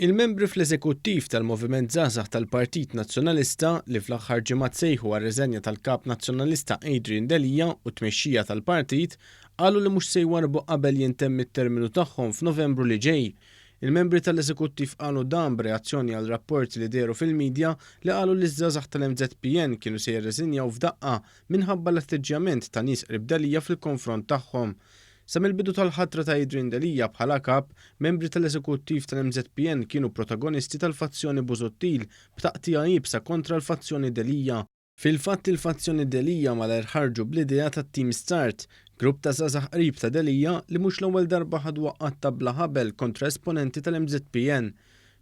Il-membri fl-Eżekuttiv tal-Moviment Żgħażagħ tal-Partit Nazzjonalista li fl-aħħar ġimgħat sejħu għar-riżenja tal-Kap Nazzjonalista Adrian Delia u t-tmexxija tal-partit qalu li mhux se jwarrbu qabel jintemm it-terminu tagħhom f'Novembru li ġej. Il-membri tal-Eżekuttiv qalu dan b'reazzjoni għal rapporti li dehru fil-midja li qalu li ż-żgħażagħ tal-MŻPN kienu se jirreżinjaw f'daqqa minħabba l-atteġġjament ta' nies qrib Delia fil-konfront tagħhom. Sa mill-bidu tal-ħatra ta' Adrian Delia bħala Kap, membri tal-Eżekuttiv tal-MŻPN kienu protagonisti tal-fazzjoni Busuttil b'taqtigħa iebsa kontra l-fazzjoni Delia. Fil-fatt il-fazzjoni Delia malajr ħarġu bl-idea tat-Team Start, grupp ta' żgħażagħ qrib ta' Delia li mhux l-ewwel darba ħadu qatta' bla ħabel kontra esponenti tal-MŻPN.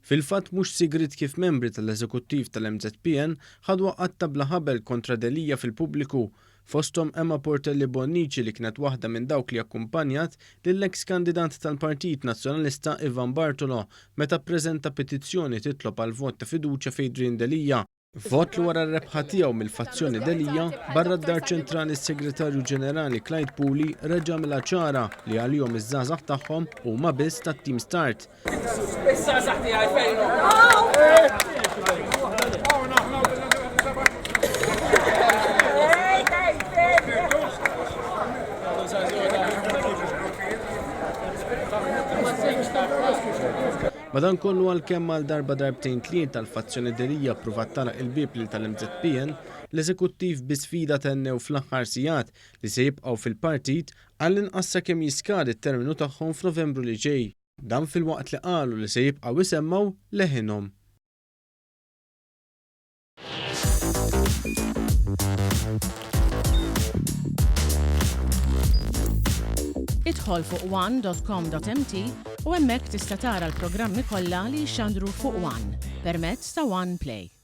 Fil-fatt mhux sigriet kif membri tal-Eżekuttiv tal-MŻPN ħadu qatta' bla ħabel kontra Delia fil-pubbliku, fosthom Emma Portelli Bonnici li kienet waħda minn dawk li akkumpanjat lill-eks kandidat tal-Partit Nazzjonalista Ivan Bartolo meta ppreżenta petizzjoni titlob għal vot ta' fiduċja f'Adrian Delia. Vot li wara r-rebħa tiegħu mill-fazzjoni Delia, barra d-Dar Ċentrali s-Segretarju Ġenerali Clyde Puli reġa' għamilha ċara li għalihom iż-żgħażagħ tagħhom huma biss tat-Team Start. Iż-żgħażagħ tiegħi fejn Madankollu għalkemm għal darba darbtejn tlieta l-fazzjoni Delia ppruvat tagħlaq il-bieb lil tal-MŻPN, l-Eżekuttiv bi sfida tennew fl-aħħar sigħat li se jibqgħu fil-partit għall-inqas sakemm jiskadi t-terminu tagħhom f'Novembru li ġej. Dan filwaqt li qalu li se jibqgħu jsemmgħu leħinhom. Idħol fuq one.com.mt u hemmhekk tista' tara l-programmi kollha li jixxandru fuq One permezz ta' One Play.